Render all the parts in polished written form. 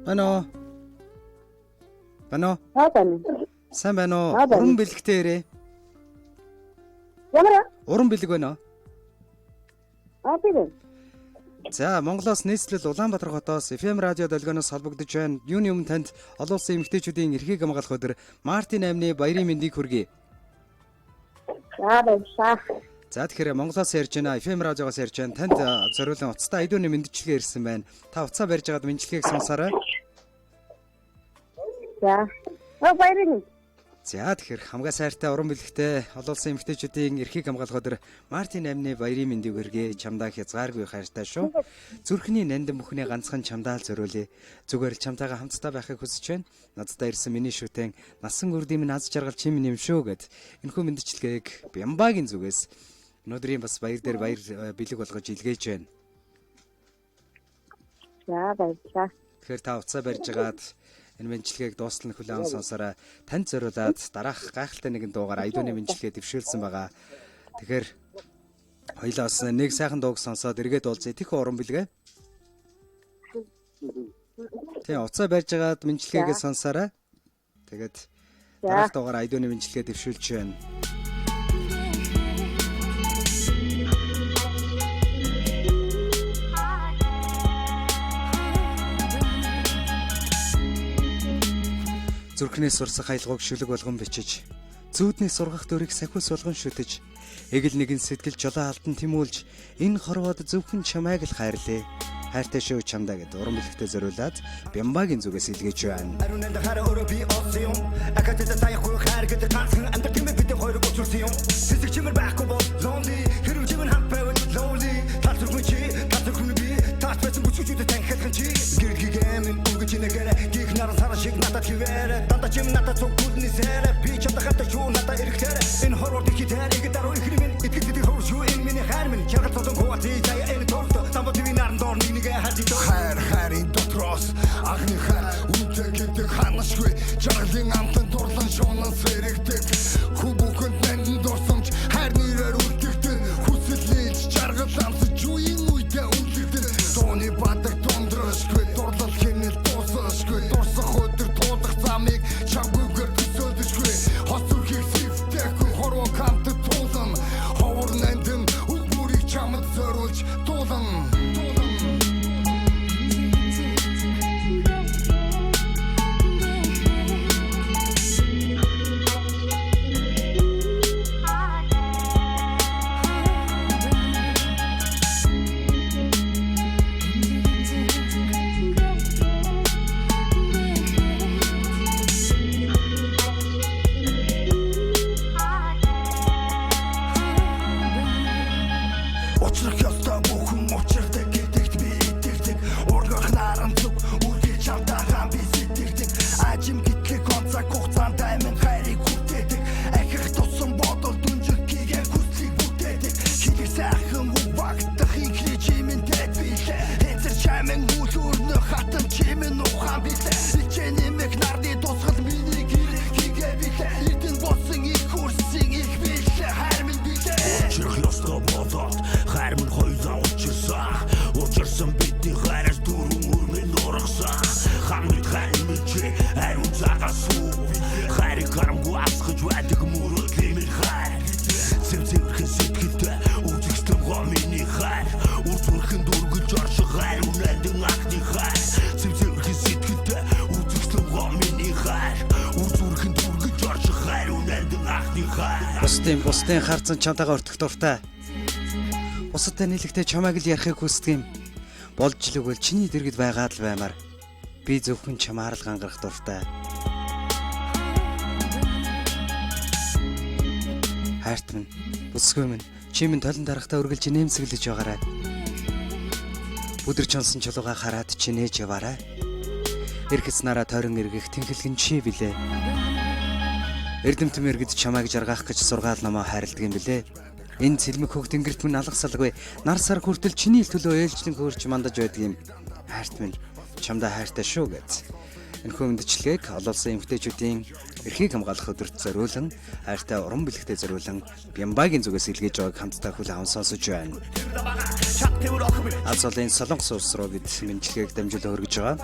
Байна уу? Байна уу? Аа байна. Сайн байна уу? Аа, байна. Уран бэлэгтэй ирээ. Ямар? Уран бэлэг байна уу? Аа би байна. За, Монголоос нийслэл Улаанбаатар хотоос FM радио долгионоос холбогдож байна. Юуны өмнө танд олон улсын эмэгтэйчүүдийн эрхийг хамгаалах өдөр Мартын 8-ны баярын мэндийг хүргэе. За баярлалаа. За, тэгэхээр Монголоос ярьж байна. FM радиогоос ярьж байна. Танд зориулан уцтай айдууны мэндчилгээ ирсэн байна. Та уцаа барьж байгаад мэндчилгээг сонсоорой. За. Аа баярын. За, тэгэхээр хамгаа сайртай уран бэлэгтэй олон улсын эмэгтэйчүүдийн эрхийг хамгаалах өдөр Мартын 8-ны баярын мэндийг хүргэе. Чамдаа хязгааргүй хайртай шүү. Зүрхний нандин бүхний ганцхан чамдаа л зориулъя. Зүгээр л чамтайгаа хамтдаа байхыг хүсэж байна. Надтай ирсэн миний шүтэн насан үрдийн минь аз жаргал чи минь юм шүү гэд энэхүү мэндчилгээг Бямбагийн зүгээс өнөөдрийн бас баяр дээр баяр бэлэг болгож илгээж байна. За баярлалаа. Тэгэхээр та уцаа барьж агаад энэ мэндчилгээг дуустал нь хүлээн сонсороо танд зориулаад дараах гайхалтай нэгэн дуугаар айдууны мэндчилгээ дэвшүүлсэн байгаа. Тэгэхээр хоёлаа бас нэг сайхан дууг сонсоод эргээд уулзъя. Тэхүү уран бэлгээ. Тийм, уцаа барьж агаад мэндчилгээгээ сонсоорой. Тэгээд дараах дуугаар айдууны мэндчилгээ дэвшүүлж байна. Зүрхнээс сурсах аялгауг шүлэг болгон бичиж, зүүдний сургах дүрийг сахиус болгон шүтэж, эгэл нэгэн сэтгэл жолоо алдан тэмүүлж, энэ хорвоод зөвхөн чамайг л хайрлаа. Хайртай шүү чамдаа гэд уран бэлэгтээ зориулаад Бямбагийн зүгээс илгээж байна. Ариун нанд хараа өөрөө би олсон юм. Академид таяхгүй хайр гэдэг ганцхан амьдрал тийм бидний хоёрыг учруулсан юм. Хэсэг чимэр байхгүй бол lonely, хэрв чимэр хамт байвал lonely. Тал зүрхэн чи, тал зүрхэн би, таач байсан бүчүүчүүдэд танхиадхан чи. Гэрэлгийг амин өнгөж инэгээр гих наран саран шиг надад хിവэрэ. Дандаа чим надад цуг гүлний сэрэ. Би чамд хатаа шүү надад ирэхлээр. Энэ хорвор дэлхий дээр игэд даруй ихний минь итгэл сэтгэл хөр шүү энэ миний хайр минь. Чаргал цодон хуваалцъя заяа энэ тулд. Самбо твийн наран доор нэг нэгэ харж идэ. Хайр хайрын дотроос анхны хайр үнэтэй гэдэг ханашгүй жаргалын амтан дурлан шунан сэрэгдэг хүн бүхэнд нандин дурсамж хайр нэрээр үлдэгдэн хүсэл нээлж жаргал амсаж үеийн үедээ үлдэгдэн дууны бадаг дундрашгүй дурлал хинэл дуусашгүй дурсах өдөр туулах замыг чамгүйгээр төсөөлөшгүй хос зүрхийг сэвтэхгүй хорвоо хамтд туулан ховор нандин үг бүрийг чамд зориулж дуулан дуулан. Учрах ёстой бүхэн учирдаг гэдэгт би итгэдэг. Ургах наран зүг үргэлж чамтайгаа би сэтгэдэг. Ажим гэтлэг онцаг хугацаанд амин хайрыг хүртээдэг. Ахих тусам бодол дүнжих гэгээ хүслийг бүтээдэг. Хилэх сайхан үг багтах инхний чимэнтэй билээ. Эцэр чамин үл өрнөх хатан чимэн ухаан билээ. Ичээ нэмэх нарны тусгал миний гэр хийгээ билээ. Эрдэн болсон их хөрсийн их билээ. Хайр минь билээ. Учрах ёстой болоод хайр минь хоёлаа учирсан. Учирсан бидний хайраас дөрвөн өрмөн ургасан. Хан мэд хань мэдээ ариун цагаас сүү. Хайрыг харамгүй асгаж байдаг мөрөөдлийн минь хайр. Сэв цэвэрхэн сэтгэлтэй үзэгсэлэн гоо миний хайр. Үр зүрхэнд үргэлж орших ариун нандин анхны хайр. Сэв цэвэрхэн сэтгэлтэй үзэгсэлэн гоо миний хайр. Үр зүрхэнд үргэлж орших ариун нандин анхны хайр. Бусдын харцан чамтайгаа өртөх дуртай. Бусадтай нийлэхдээ чамайг л ярихыг хүсдэг юм. Болж л өгвөл чиний дэргэд байгаад л баймаар. Би зөвхөн чамаар л гангарах дуртай. Хайрт минь, бүсгүй минь, чи минь толон дарахтаа үргэлж нэмсэглэж байгаарай. Бүдэр чонсон чулууга хараад чи нээж яваарай. Эрхэц нараа тойрон эргэх тэнхлэгэн чи билээ. Эрдэмтэн мэргэд чамайг жаргаах гэж сургаал намаа хайрладаг юм билээ. Энэ цэлмэг хөх тэнгэрт минь алгасалгүй нар сар хүртэл чиний ил төлөө ээлжлэн хөөрч мандаж байдаг юм. Хайрт минь, чамдаа хайртай шүү гэд. Энэхүү мэндчилгээг олон улсын эмэгтэйчүүдийн эрхийг хамгаалах өдөрт зориулан хайртай уран бэлэгтээ зориулан Бямбагийн зүгээс илгээж байгааг хамтдаа хүлээн аван сонсож байна. Аз олон Солонгос улс руу бид мэндчилгээг дамжуулан хүргэж байгаа.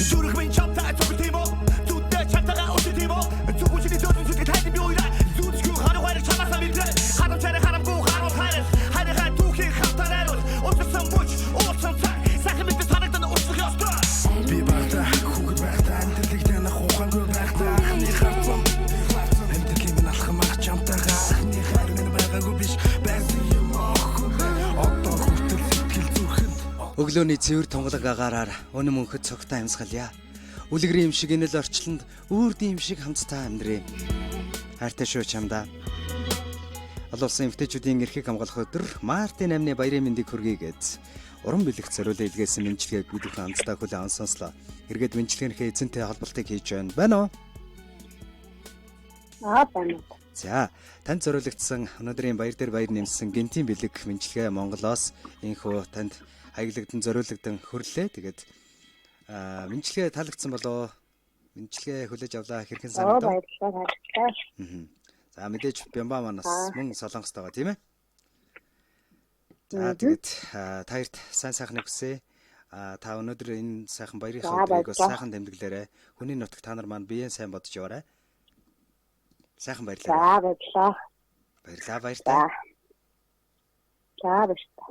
Зүрх минь чамтай зүгт юм уу? Зүтээ чамтайгаа өсөт юм уу? Зүг үчний зөөлөн зүтгэд хайд би уяраа. Зүтсгүй харуу хайрыг чамаасаа мэдрээ. Харамчаарэ харамгүй харуул хайр. Хайрынхаа түүхийг хамтаар хариул. Учирсан мөч, уулсан цаг. Сайхан мэдээ санагдан уучлах ёстой. Би багтаа хүүхэд байхдаа амьдралыг таних ухаангүй байхдаа анхны харцсан амьдралын минь алхам ах чамтайгаа анхны хайр минь байгаагүй биш байсан юм охин одоо хүртэл сэтгэл зүрхэнд Өглөөний цэвэр тунгалаг агаараар өнөм мөнхөд цогтой амьсгалъя. Үлгэрийн юм шиг инэл орчлонд үүрдийн юм шиг хамтдаа амьдрээ. Хайртай шүү чамдаа. Олон улсын эмэгтэйчүүдийн эрхийг хамгаалах өдөр Мартын 8-ны баярын мэндийг хүргэе гэж уран бэлэгт зориулан илгээсэн мэндчилгээг бид бүхэн хамтдаа хүлээн аван сонслоо. Эргээд мэндчилгээнийхээ эзэнтэй холболтыг хийж байна. Байна уу? Аа байна. За, танд зориулагдсан өнөөдрийн баяр дээр баяр нэмсэн гэнтийн бэлэг мэндчилгээ Монголоос инхүү танд хаяглагдан зориулагдсан хөрлөө. Тэгээд мэндчилгээ таалагдсан болов уу? Мэндчилгээ хүлээж авлаа хэрхэн Аа санагдав? баярлалаа. Баярлалаа. За, мэдээж Бямба манаас мөн Солонгостойгоо тийм ээ. За, тэгээд та хоёрт сайн сайхныг хүсье. Та өнөөдөр энэ сайхан баярынхаа За, өдрийг бас баярлалаа. сайхан тэмдэглээрэй. Хүний нутаг та нар маань биеэн сайн бодож яваарай. Сайхан За баярлалаа. баярлалаа. Баярлалаа, баяртай. За. За баярлалаа.